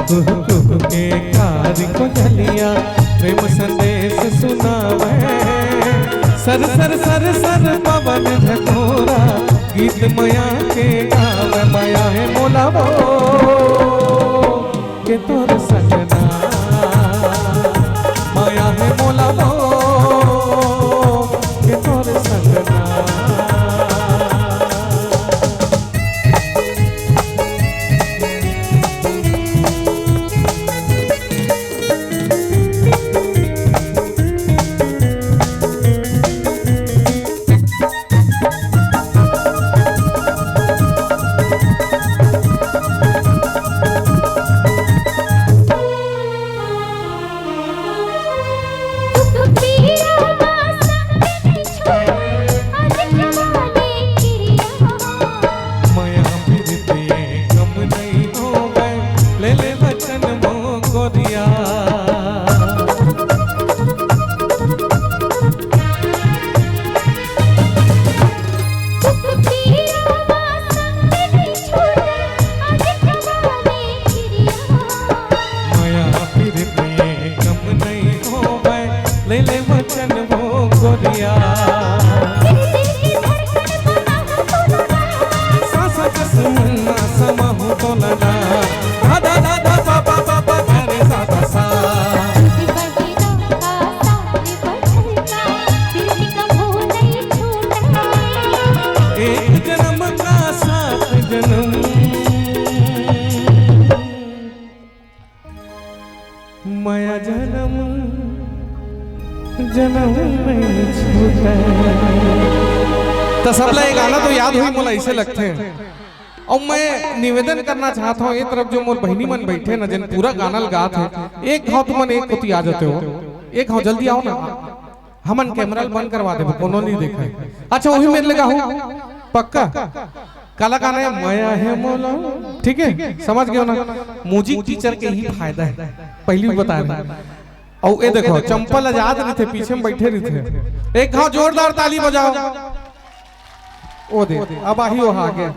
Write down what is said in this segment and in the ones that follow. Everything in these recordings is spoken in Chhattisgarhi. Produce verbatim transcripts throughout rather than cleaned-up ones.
कुहु कुहु के कारी कोयलिया प्रेम संदेश सुनावे। सर सर सर सर पवन झकोरा गीत मया के गावे। मया हे मोला वो के तोर सजना, मया हे मोला वो के तोर सजना। मया प्रीत ये गम नहीं होवे, ले ले वचन मोर गोरिया। मया प्रीत ये गम नहीं होवे, ले ले वचन मोर गोरिया। सासा कस मुन्ना समहु तोला ना। धा धा धा धा पा पा पा पा गा रे सा धा सा। एक जन्म का सात जन्म, मया जन्म जन्म में छूटे। त सबला ये गाना तो याद होही, मोला ऐसे लगथे। अउ मैं निवेदन करना चाहत हूँ, ए तरफ जो मोर बहिनी मन बैठे न, जेन पूरा गाना ल गात हे, एक घाव तुमन एक कोती आ जाते हो, एक घाव जल्दी आओ ना, हमन कैमरा ल बंद करवा देबो, कोनो नहीं देखे। अच्छा, वही मेर ले गाहू, पक्का? काला गाना हे, मया हे मोला, ठीक है, समझ गए हो ना? म्यूजिक टीचर के ही फायदा है, पहली भी बता रहे। अउ ए देखो, चंपल आजाद रहिथे, पीछे में बैठे रहिथे। एक घाव जोरदार ताली बजाओ। ओ दे, अब आही, ओ आगे।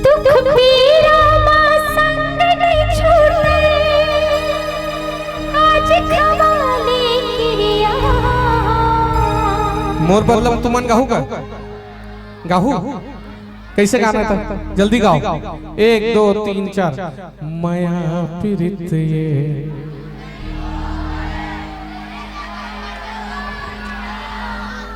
दुख पीरा मा संग नहीं छूटे, आज खवाले किरिया। मोर बदला म तुमन गाहू का? गाहू? कैसे गाना था? जल्दी गाओ। एक, दो, तीन, चार। मया प्रीत ये।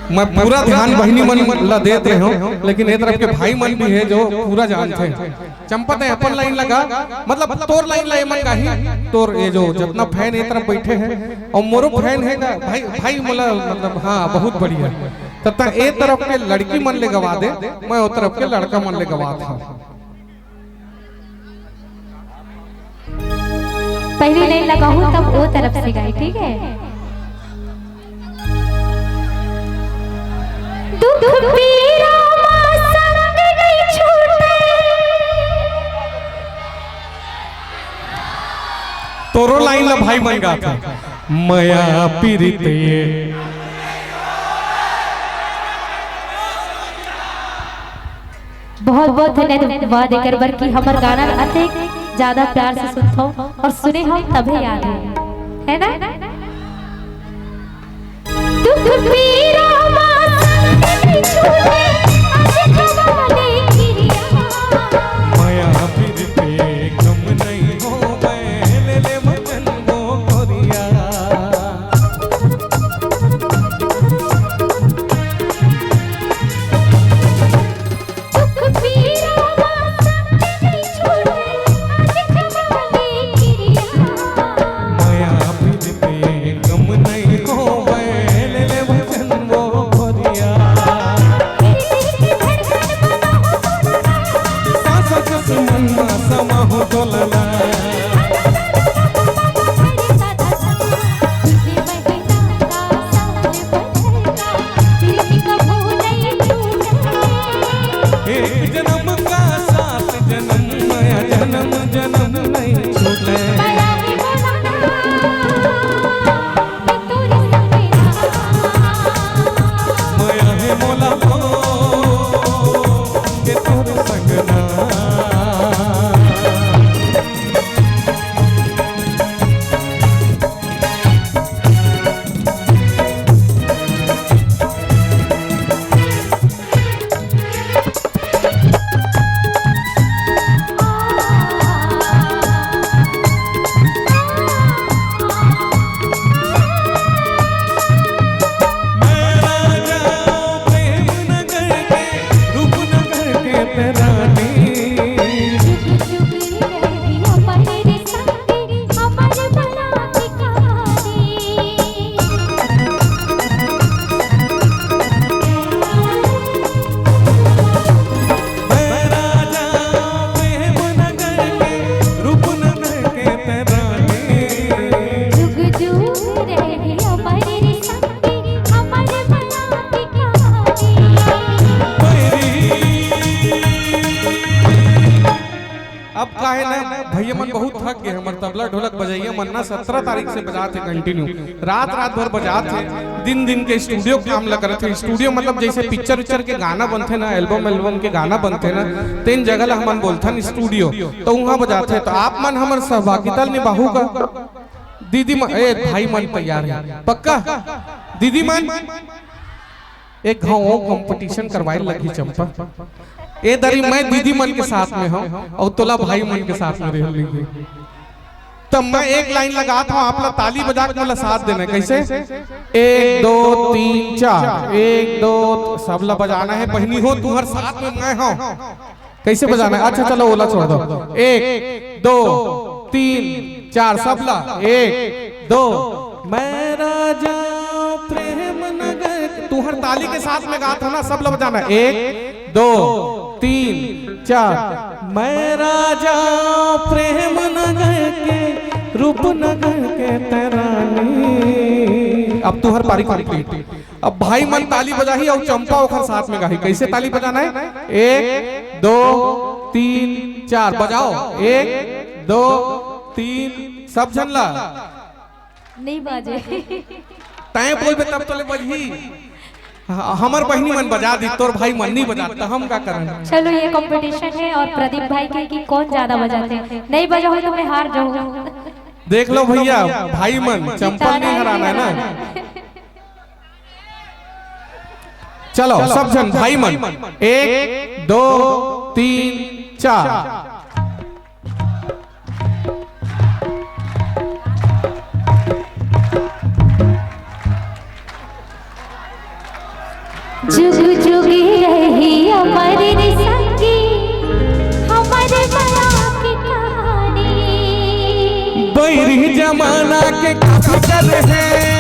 मैं पूरा ध्यान बहिनी मन ला देत रहे हूँ, लेकिन ए तरफ के भाई मन भी है जो पूरा जानते हैं। चंपा, तैं अपन लाइन लगा, मतलब तोर लाइन ला एमन गाही, तोर ये जो जितना फैन ए तरफ बैठे हैं, अउ मोरो फैन है का भाई, भाई मोला, मतलब हाँ, बहुत बढ़िया। त तैं ए तरफ के लड़की मन ले गवा दे, मैं ओ तरफ के लड़का मन ले गवात हूँ। पहली लाइन ला गाहू, तब ओ तरफ से गाई, ठीक है? दुख पीरा मा संग नहीं छूटे। तोरो लाइन ला भाई मन गाथे। मया प्रीत ये। बहुत बहुत धन्यवाद एकर बर कि हमर गाना ल अतेक ज्यादा प्यार से सुनथव अउ सुने हव तभे याद हे, है ना? दुख पीरा मा संग नहीं छूटे, आज खवाले किरिया। मया प्रीत ये गम नहीं होवे, ले ले वचन मोर गोरिया। दुख पीरा मा संग नहीं छूटे, आज खवाले किरिया। मया प्रीत ये गम नहीं होवे, ले ले वचन मोर गोरिया। मन बहुत थक गए, हमर तबला ढोलक बजइया मन ना सत्रह तारीख से बजात हे कंटिन्यू, रात रात भर बजात हे, दिन दिन के स्टूडियो काम ला करत हे। स्टूडियो मतलब जैसे पिक्चर उच्चर के गाना बनथे ना, एल्बम एल्बम के गाना बनथे ना, तेन जगह ला हमन बोलथन स्टूडियो, तो उहाँ बजात हे। तो आप मन हमर सहभागिता निभाहू का? दीदी मन, ए भाई मन तैयार हे पक्का? दीदी मन एक घाव कंपटीशन करवाए लगी चंपा। ए दरी मैं दीदी मन के साथ में हूँ और तोला भाई मन के साथ में रह लीजिए। तब मैं एक लाइन लगात हूँ, आप ला ताली बजा के मोला साथ देना है। कैसे? एक, दो, तीन, चार। एक, दो, सब ला बजाना है। बहनी हो, तुम्हारे साथ में मैं हूँ। कैसे बजाना है? अच्छा, चलो, ओला छोड़ दो। एक, दो, तीन, चार, सब ला। एक, दो। मैं राजा प्रेम नगर, तुम्हारे ताली के साथ में गात हो ना, सब ला बजाना है। एक, दो, तीन, चार। मैं राजा प्रेम नगर के, रूपनगर के तैं रानी। अब तुहर पारी कंप्लीट। अब भाई मन ताली बजाही और चंपा ओखर साथ में गाही। कैसे ताली बजाना है? एक, दो, तीन, चार, बजाओ। एक, दो, तीन, सब झन ला। नहीं बाजे। तैं बोलबे तब तोले बजही। ह-, हमर बहिनी मन बजा दी, तोर भाई मन नहीं बजात, त हम का करन? चलो, ये कंपटीशन है और प्रदीप भाई के कि कौन ज्यादा बजाते हैं। नहीं बजा हो तो मैं हार जाऊंगा। देख लो भैया, भाई मन, चंपल नहीं हराना है ना। चलो, सब झन भाई मन, एक, दो, तीन, चार। जुग जुग रही अमर रे संगी, हमर मया के कहानी। बैरी जमाना के का फिकर है,